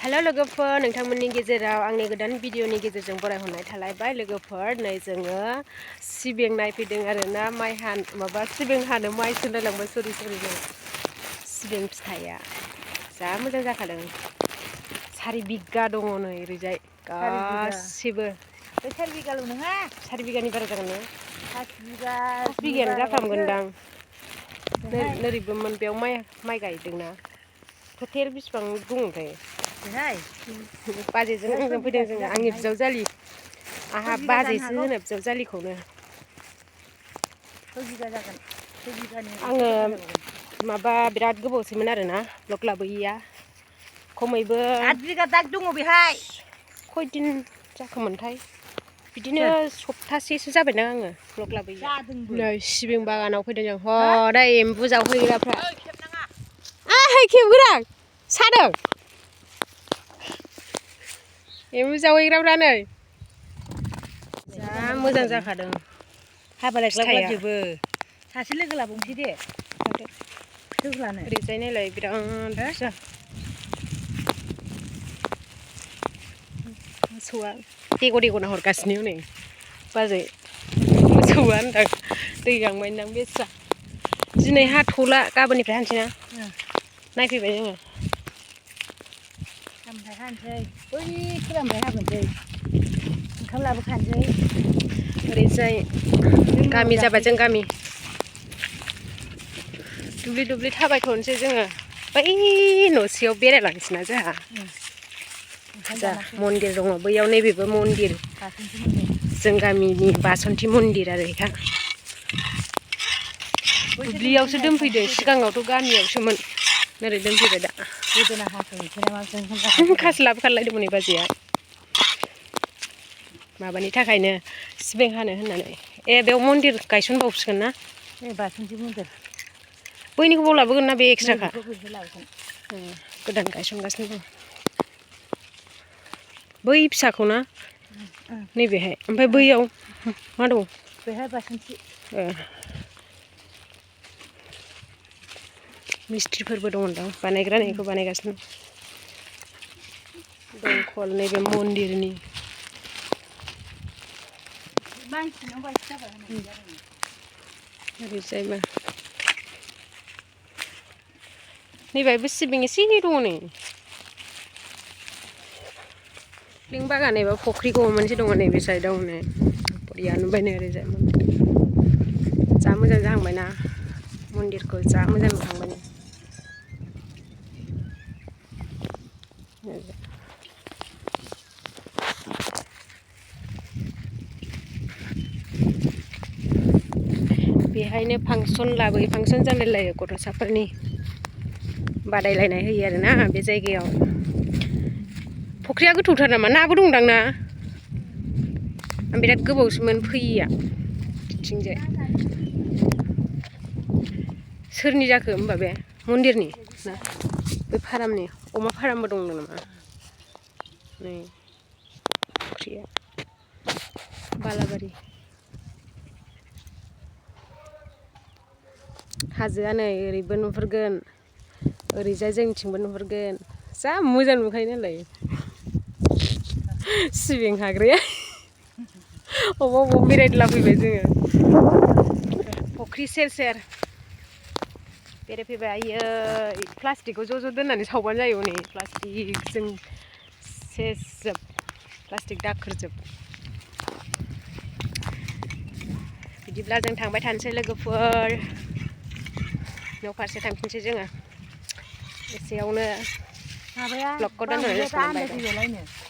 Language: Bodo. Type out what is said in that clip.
हेलो लोगोफोर नोंथांमोननि गेजेराव आंनि गोदान भिडिअनि गेजेरजों बरायहरनाय थालायबाय लोगोफोर नै जोङो सिबिं नायफैदों आरोना माइ माबा सिबिं हानो माइ सोलायलांबाय सरि सिबिं फिथाइया जा मोजां जाखादों 4 बिगा दङ नै ओरैजाय गासिबो 4 बिगाल' नङा 4 बिगानि बारा जागोन ने 5 बिगा 5 बिगायानो जाफ्रामगोनदां नोरैबोमोन बेयाव माइ गायदोंना टटेल बेसेबां दङ ओमफ्राय बाजेजों आंजों फैदों जोङो आंनि बिजावजालि आंहा बाजैसो होनो बिजावजालिखौनो 6 बिगा जागोन 6 बिगानि आङो माबा बिराद गोबावसैमोन आरोना ब्लग लाबोयैया खमैबो 8 बिगा दाग दङ बेहाय खयदिन जाखोमोनथाय बिदिनो सप्तासेसो जाबायना आङो ब्लग लाबोयैया नै सिबिं बागानाव फैदों जों हदाय एम्बु जावहैग्राफ्रा आहाय खेबगोरां सादों एम्बु जावहैग्राफ्रा नै जा मोजां जाखादों हाबालाय ग्लाबग्लाबजोबो सासे लोगो लाबावनोसै दे लोगोलानो ओरैजाय नायलाय बिराद बुरजा मोसौआ देग'ना हरगासिनो नै बाजै मोसौआ होनदां दै गांबायदां बेस्रा दिनै हाथ'ला गाबोननिफ्राय हानोसैना नायफैबाय जोङो गाबोननिफ्राय हानोसै बै खोलानिफ्राय हाबोनोसै ओंखाम लाबोखानोसै ओरैजाय गामि जाबाय जों गामि दुब्लि थाबायथ'नोसै जोङो बै न'सेयाव बेरायलांसैना जोंहा जा मन्दिर दङ बैयाव नैबेबो मन्दिर जों गामिनि बासन्थि मन्दिर आरो बेहा दुब्लियावसो दोनफैदों सिगाङावथ' गामियावसोमोन ओरै दोनफैबाय दा गोदोना हास'नोसै नामा खासि लाबोखालायदोंमोन बाजैया माबानि थाखायनो सिबिं हानो होननानै बेयाव मन्दिर गायसनबावसिगोन ना बासन्थि मन्दिर बैनिखौबाव लाबोगोन ना बे एक्सट्राखा गोदान गायसनगासिनो दं बै फिसाखौ ना नैबेहाय ओमफ्राय बैयाव मा दं बेहाय बासन्थि मिस्ट्रिफोरबो दंदां बानायग्रानिखौ बानायगासिनो दंखल नैबे मन्दिरनि ओरैजायबो नैबायबो सिबिं एसे दङ नै लिं बागान एबा फख्रि मोनसे दङ नैबे साइडआवनो बरिया नुबाय नै ओरैजाय जा मोजां जाहांबायना मन्दिरखौ जा मोजां नुहांबाय बेहायनो फांसन लाबोयो फांसन जालायलायो गथ'साफोरनि बादायलायनाय होयो आरोना बे जायगायाव फख्रिया गोथौथार नामा नाबो दंदां ना आं बिराद गोबावसोमोन फैयैया बिथिंजाय सोरनि जाखो होमबा बे मन्दिरनि ना बे फारामनि अमा फारामबो दं नामा नै फख्रिया बालाबारि हाजोआ नै ओरैबो नुहुरगोन ओरैजाय जोंनिथिंबो नुहुरगोन जा मोजां नुखायो नालाय सिबिं हाग्राया अबाव बेरायला फैबाय जोङो फख्रि सेर बेरायफैबाय आयै प्लास्टिकखौ ज' दोननानै सावबानो जायो नै प्लास्टिकजों सेसजोब प्लास्टिक दाखोरजोब बिदिब्ला जों थांबाय थानोसै लोगोफोर न' फारसे थांफिनसै जोङो एसेयावनो ब्लगखौ दोनथ'नाय जासिगोन बाय बाय